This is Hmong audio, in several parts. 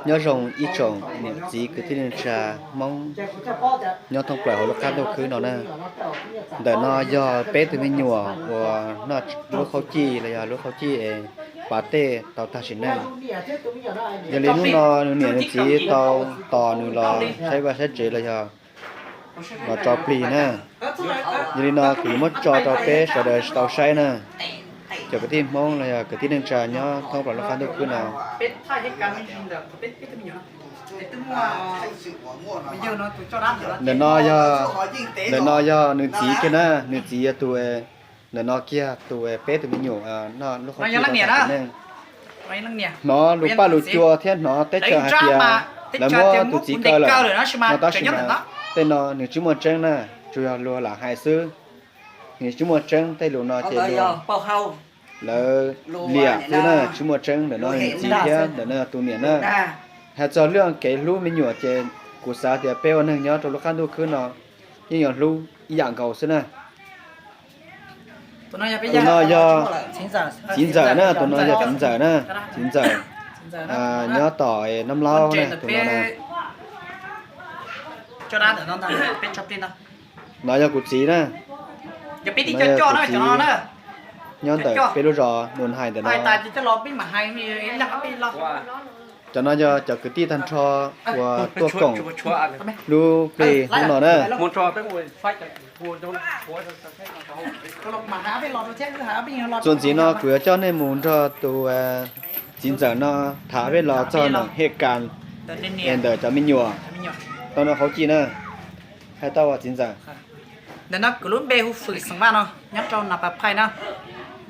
Nyob zoo ib tsoom niam txiv kwv tij neej tsa Hmoob nyob thoob plaws hauv lub qab ntuj khwb no na. Ntawm no yog peb tus me nyuam uas noj lub qhaub cij los yog lub qhaub cij es pas tej tau tag sim neej. Yog li hnub no nws niam nws txiv tau tos nws los saib vaj saib tsev los yog los tso plig na. Yog li no kuv yuav muab tso rau peb sawv daws tau saib na, cov kwv tij Hmoob los yog kwv tij neej tsa nyob thoob plaws lub qab ntuj khwb no. Ntawm no yog, ntawm no yog nws txiv kiag na, nws txiv yog tus, ntawm no kiag tus peb tus me nyuam noj lub qhaub cij tau tag sim neej. Hnov lus paj lus cua thiab hnov teb chaws hais tias lawv muab tus txiv kaw lawm no, tab sis mas tej no nws tsis muaj tseeb na, tsuas yog luag lam hais xwb. Nws tsis muaj tseeb, tej lus no ces lawv liam xwb na, tsis muaj tseeb. Ntawm no nws txiv thiab ntawm no tus niam na. Hais txog lub kev hlub me nyuam ces kuv xav tias peb ua neeg nyob rau lub qab ntuj khwb no yeej yuav hlub ib yam nkaus xwb na. Tus no yog txiv ntxawm na, tus no yog txiv ntxawm na, txiv ntxawm nyob tom Nab Laub na, tus no na. No yog kuv txiv na, no yog kuv txiv nyob ntawm peb lub zos Nus Hais ntawm no. Cov no yog cov kwv tij tag nrho uas tuaj koom lub plig hnub no na. Txuas ntxiv no kuv yuav coj nej mus nrog tus txiv ntxawm no tham peb los txog nws hej kas ntawm cov me nyuam tau noj qhaub cij na, hais tau as txiv ntxawm. Ntawm no kuv lub npe hu Fwm Xeem Vaj no, nyob rau Nas Pas Phaij na.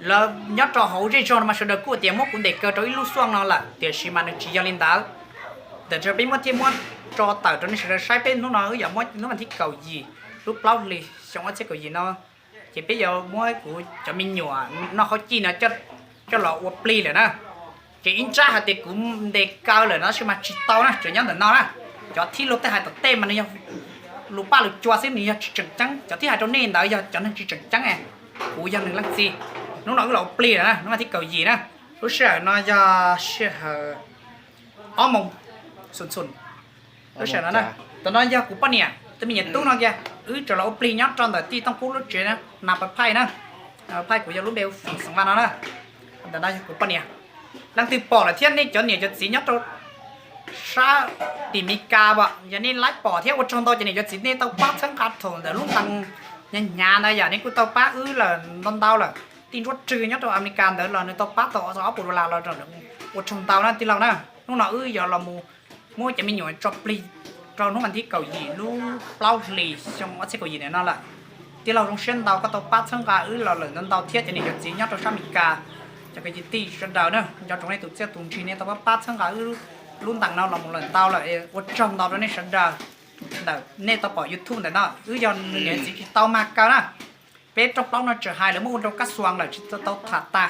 Lawv nyob rau hauv zej zog no mas sawv daws kuj tias muab kuv ntes kaw rau ib lub xuaj no lawm, tiam sis mas nws tsis yog li ntawd. Ntawm no peb muab thiaj muab tso tawm rau nej sawv daws saib. Peb hnub no wb yuav muab hnub vas thib kaum yim lub plaub hlis xyoo ob txhiab kaum yim no, ces peb yuav muab kuv cov me nyuam noj qhaub cij no coj los ua plig lawm na. Ces ib nrab hais tias kuv ntes kaw lawm no tab sis mas tsis tau na, tseem nyob ntawm no na. Cov thib luag tej hais tom tej mas nws yog lus paj lus cua xwb, nws yog tsis tseem ceeb. Cov thiab hais rau nej ntawd yog cov neeg tsis tseem ceeb. Kuv yog nws leej txiv. Hnub no wb los ua plig lawm na, hnub vas thib kaum yim na. Lub sij hawm no yog sij hawm ob moos xum xum. Lub sij hawm no na, tus no yog kuv poj niam, tus me nyuam tub no kiag, wb tseem los ua plig nyob rau ntawm tij Tooj Kub lub tsev na, Nas Pas Phaij na. Nas Pas Phaij, kuv yog lub npe Fwm Xeem Vaj no na. Ntawm no yog kuv poj niam. Leej twg pom lawm thiab nej cov niam cov txiv nyob rau sab tim Mes Kas as, yog nej laib pom thiab ua tsaug ntau cov niam cov txiv nej tau pab txhawb nqa thaum ntawm lub ntees hnyav hnyav ntawd yom, nej kuj tau pab wb lawm ntau ntau lawm. Tij Ntsuab Rwg nyob rau Amelikas ntawd los nws tau pab tau ob puas dollar los rau, ua tsaug ntau na tij laug na. Hnub no wb yuav los mus muab cov me nyuam tso plig rau hnub vas thib kaum yim lub plaub hlis xyoo ob txhiab kaum yim no lawm. Tij laug zoo siab ntau koj tau pab txhawb nqa wb los lawm ntau ntau thiab cov niam cov txiv nyob rau sab Mes Kas, cov kwv cov tij sawv daws na, nco ntsoov nej tus txiaj tus ntsig nej tau pab pab txhawb nqa wb lub ntees no los mus lawm ntau lawm, ua tsaug ntau rau nej sawv daws. Ntawm nej tau pom YouTube ntawm no, wb yog nws niam txiv tsis tau mag kaw na. Peb rooj plaub no tseem hais lawv muab ua rau kab xuas lawm tsis tau tham tag.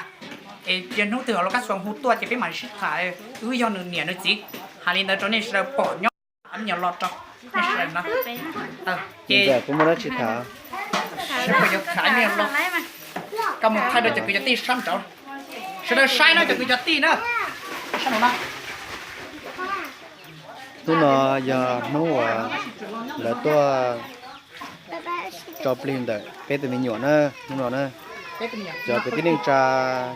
Es cia hnub twg hauv lub kab xuas hu tuaj ces peb mam sib tham. Wb yog nws niam nws txiv, hais li ntawd rau nej sawv daws pom nyob. Cov me nyuam los rau nej sawv daws no. Ces kuv muaj dab tsi tham, seb puas yuav tham me nyuam los, koj mus thaij rau cov kwv cov tij sab nraud, sawv daws saib no cov kwv cov tij na, sab nraud no. Hnub no yog hnub uas lawv tuaj tso plig ntawm peb tus me nyuam na, hnub no na. Cov kwv tij neej tsa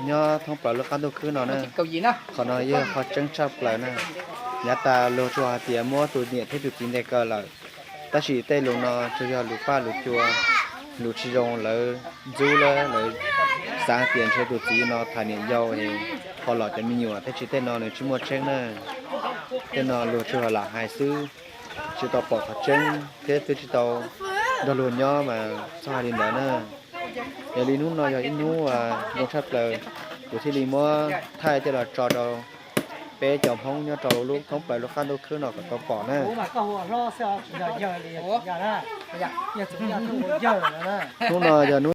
nyob thoob plaws lub qab ntuj khwb no na, qhov no yog qhov tseeb tshaj plaws na. Yav tas luag tsuas hais tias muab tus niam thiab tus txiv ntes kaw lawm, tab sis tej lus no tsuas yog lus paj lus cua, lus tsis zoo. Lawv ntxub lawv, lawv xav hais tias ntshe tus txiv no tham niam yau es ho lom cov me nyuam, tab sis tej no nws tsis muaj tseeb na. Tej no luag tsuas yog lam hais xwb, tsis tau pom qhov tseeb thiab twb tsis tau nrog luag nyob mas txhob hais li ntawd na. Yog li hnub no yog ib hnub zoo tshaj plaws, kuv thiaj li muab thaij coj los tso rau peb cov Hmoob nyob rau lub thoob plaws lub qab ntuj khwb no kom tau pom na. Hnub no yog hnub